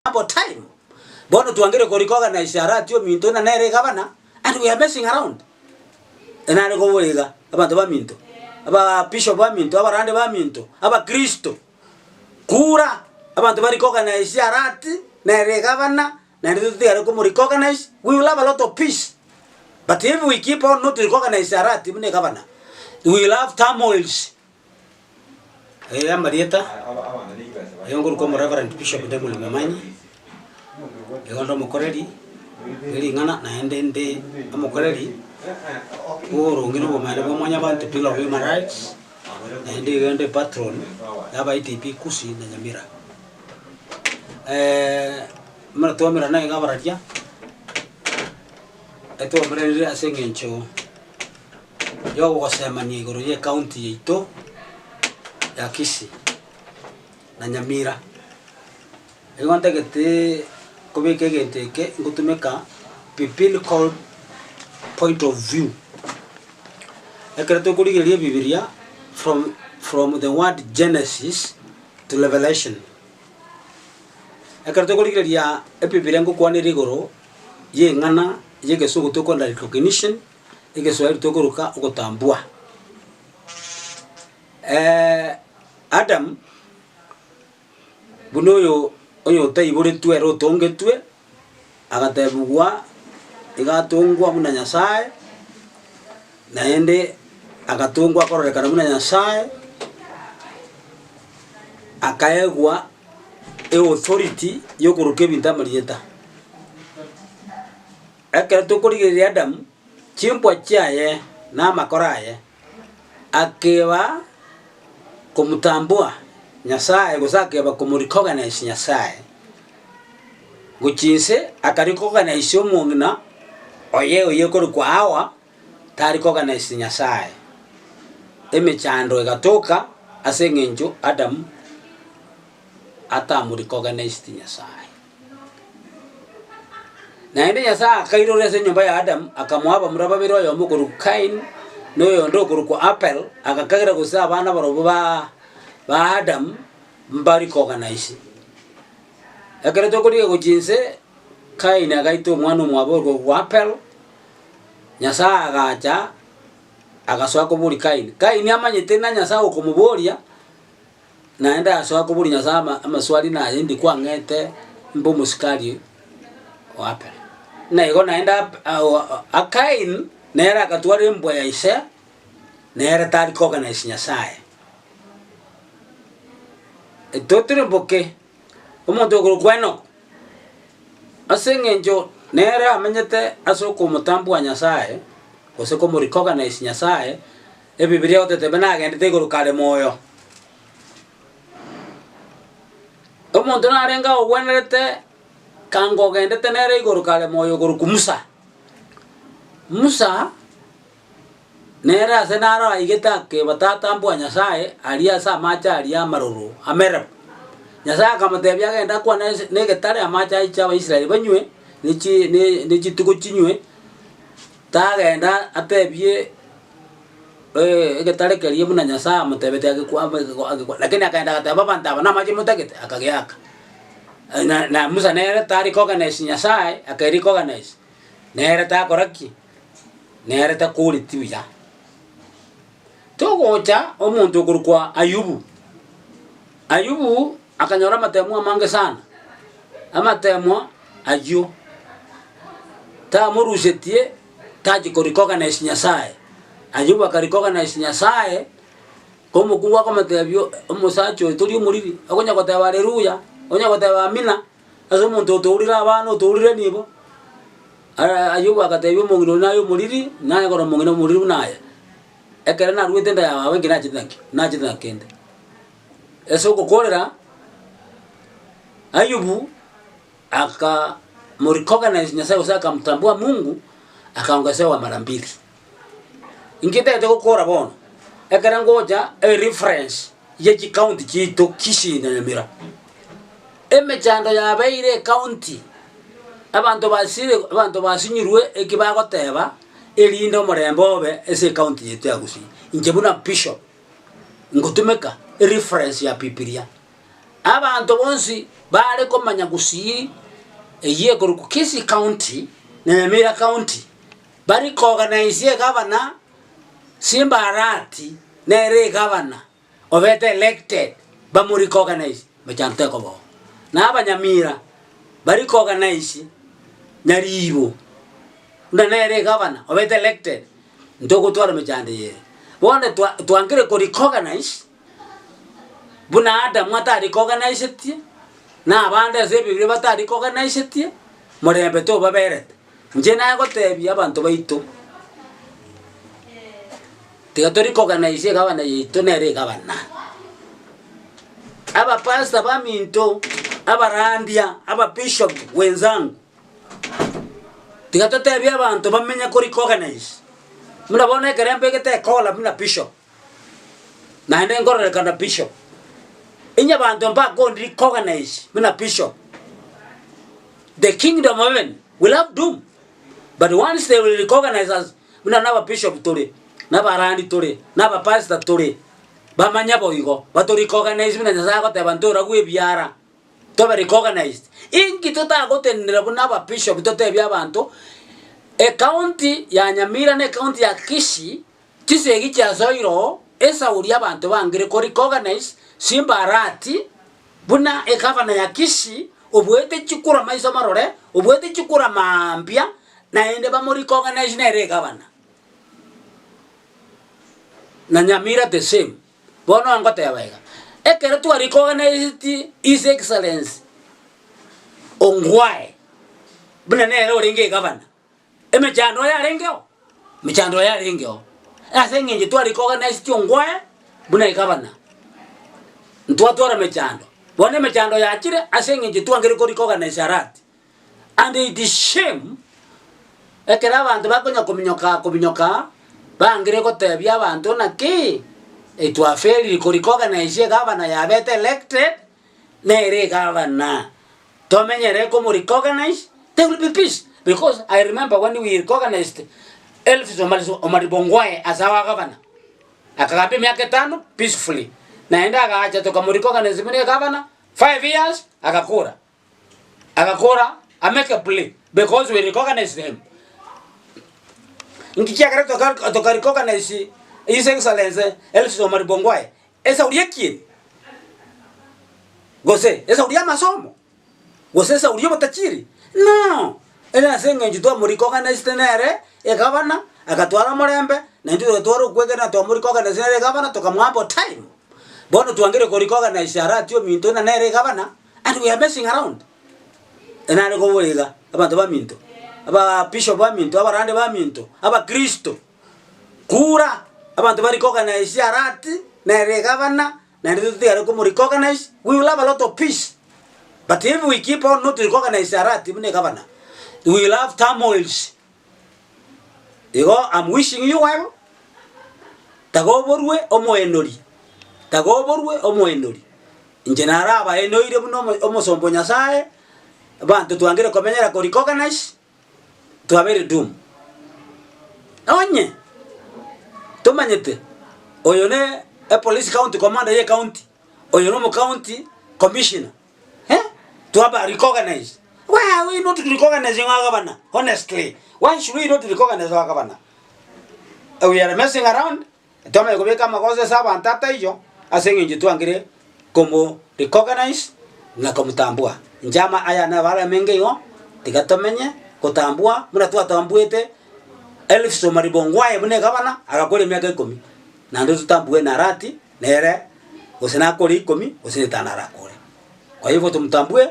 Ample time. Bono twangire ko recognize Arati ominto ng'a nere egavana and we are messing around. Nare kobora iga, abanto baminto, aba bishop baminto, abarande baminto, abakristo, kura abanto ba recognize Arati nere egavana naende totigare komo recognize, we will have a lot of peace. But if we keep on not to recognize Arati buna egavana, we will have turmoils. Aya amarieta, oyo nkorokwa omoreverend bishop Daniel Momanyi, igo nde omokoreri bwe ring'ana naende nde omokoreri bwa oboronge na obomaene bwa mwanyabanto pillar of human rights, naende iga nde patron ya aba IDP Kisii na Nyamira. Buna twamerana iga abararia, etwamererire ase eng'encho. Yogosemania igoro y'ecounty yaito ya Kisii na Nyamira. Nigo ntagete kobeka egento eke ngotumeka biblical point of view. Ekero tokorigereria ebibiria from from the word Genesis to Revelation. Ekero tokorigereria ebibiria ngokwanera igoro y'eng'ana y'egesongo tokorenda recognition. Egeswahili tokoroka ogotambua. Adam buna oyo oyotaiboretwe ere otongetwe, agatebigwa iga atongwa buna Nyasaye, naende agatongwa akororekana buna Nyasaye, akaegwa eauthority ya okoroka ebinto amarieta. Ekero tokorigereria Adamu, chimbwa chiaye na amakora aye, akeba komotambua Nyasae gose akeba komorecognize Nyasae, gochia inse akarecognize omong'ina oye oyio okorokwa Hawa, tarecognize Nyasae. Emechando egatoka ase eng'encho Adamu atamorecognizeti Nyasae. Naende Nyasae akairora ase enyomba ya Adamu, akamoa abamura babere, oyomo okorokwa Kaini, na oyonde okorokwa Abel, agakagera gose abana barobwo ba ba Adamu mbari koganisi. Ekero tokorigia gochia inse, Kaini agaita omwana omwabo okorokwa Abel, Nyasae agacha agasoa koboria Kaini. Kaini amanyete ng'a Nyasae okomoboria. Naende asoa koboria Nyasae ama amaswali naye indi kwang'ete mbe omosikari o Abel. Na igo naende Ab a Kain nere agatwara embwa ya ise, nere tari koganesi Nyasae. Totirimboke, omonto okorokwa Enok, ase eng'encho nere amenyete ase okomotambua Nyasae, gose komorecognize Nyasae, Ebibilia egototebia nagendete igoro kare moyo. Omonto narenge ogwenerete kanga ogendete nere igoro kare moyo okorokwa Musa. Musa, nere ase naro aigete akeba tata mbwa Nyasaye aria ase amache aria amaroro ameremu. Nyasaye akamotebia agende akwane ase na egetare amache aiche Abaisraeli banywe, ne chi ne ne chitugo chinywe, Tagenda atebie egetare keria buna Nyasae amotebetie agekwa agekwa lakini akagenda agateba abanto aba namache motagete, akageaka. Na na Musa nere tari koganesi Nyasae, akaericoganise, nere takora ki? Nere takoreti buya. Togocha omonto okorokwa Ayubu, Ayubu akanyora amatemo amange sana, amatemo ayio tamorusetie tachia korecognize Nyasaye. Ayubu akarecognize Nyasaye, ko omokungu akomotebia omosacha oyo tori omoriri, okonya goteba haleluya, onya goteba amina, ase omonto otourire abana otourire nibo. Ayubu agatebia omong'ina oria naye omoriri, naye kore omong'ina omoriri buna aye. Ekero naruete enda ya baba inki nachete nakio? Nachete na kende. Ase ogokorera, Ayubu akamorecognize Nyasaye gose akamtambua Mungu, akaongezewa mara mbili. Inki ntagete gokora bono? Ekero ngocha ereference ye chicounty chiaito Kisii na Nyamira, emechando yabeire ecounty, abanto basire abanto basinyirwe eki bagoteba, erinde omorembe obe ase ecounty yaito ya Gusii. Inche buna bishop, ngotumeka ereference ya bibilia. Abanto bonsi bare komanya Gusii eyio ekorokwa Kisii County na Nyamira County bari koorganize egavana Simba Arati nere egavana obete elected bamo recognize mechando tekoba oo. Na abanyamira bari koorganize Nyaribo buna nere egavana obete elected ntogotwara mechando eye ere. Bono twa twangire ko recognize Buna Adamu atarikoganaisetie, na abande ase ebibe batarikoganaisetie, morembe tobaberete. Inche nagotebia abanto baito, tiga torikoganaisie egabana yaito nere egabana. Abapastor baminto, abarandia, ababishop wenzangu, tiga totebie abanto bamenye korikoganais. Buna bono ekero mbegete ekola buna bishop. Naende nkororekana bishop. Inye abanto mbakondi recognize buna bishop. The kingdom of heaven will have doom. But once they will recognize us buna naba bishop tore, nabarandi tore, naba pastor tore, bamanye boigo, bato recognize buna Nyasaye agoteba ntoragwe ebiara, tobe recognized. Inki totagotenenera buna aba bishop totebie abanto, ecounty ya Nyamira na ecounty ya Kisii, Chisegi chiasoire oo esauri abanto bangire ko recognize Simba Arati buna egavana ya Kisii obuete chikura maiso marore, obuete chikura maambia naende bamo recognize nere egavana. Na Nyamira the same. Bono ngoteba iga, ekero twa recognizeti His Excellency Ongwae buna nere orenge egavana, Emechando yarengeo, emechando yarengeo, ase eng'encho twarikoganaisetie ongwae buna egavana, ntwatwara emechando. Bono emechando yachire ase eng'encho twangire korikoganisa Arati. And it is shame, ekero abanto bakonya kominyoka kominyoka, bangire gotebia abanto naki, twafailire korikoganisia egavana yabete elected, nere egavana. Tomenyere komo recognize, there will be peace. Because I remember when we recognized Elvis Omariso Omariba Ongwae as our governor. Akagamba emiaka etano peacefully. Naende agacha tokamo recognize buna egavana, 5 years agakora. Agakora amicably because we recognized him. Nki kiagera toka toka recognize His Excellency Elvis Omariba Ongwae? Esauri ekieni, gose esauri y'amasomo, gose esauri y'obotachiri? No! Ere ase eng'encho twamorikoganesete nere egavana, agatwara omorembe, na intwe togatwara okwegena twamorikoganesa nere egavana tokamoa time. Bono twangire korikoganesa Arati ominto ng'a nere egavana, and we are messing around. Nare kobora iga, abanto baminto, ababishop baminto, abarande baminto, abakristo. Kura, abanto ba recognize Arati, nere egavana, naende totigare komo recognize, we will have a lot of peace. But if we keep on not recognize Arati buna egavana, we will have turmoils. Igo I'm wishing you well, tagoborwe omoenori, tagoborwe omoenori. Inche narabaenoire buna omo omosomba o Nyasaye, abanto twangire komenyera ko recognize. Twabeire doom. Onye tomanyete oyo ne epolice county commander ye county, oyo no omocounty commissioner eh, twaba recognize. Why are we not recognizing our governor honestly? Why should we not recognize our governor? We are messing around. Twamanya kobeka amagoso ase abanto ataiyo, ase engencho twangire komo recognize na komotambua. Inche ama aya nabare amenge igo, tiga tomenye gotambua buna twatambuete Elvis Omariba Ongwae buna egavana, agakora emiaka ikomi, naende totambue na Arati nere gose nakore ikomi gose netano arakore. Kwa hivyo tomotambue.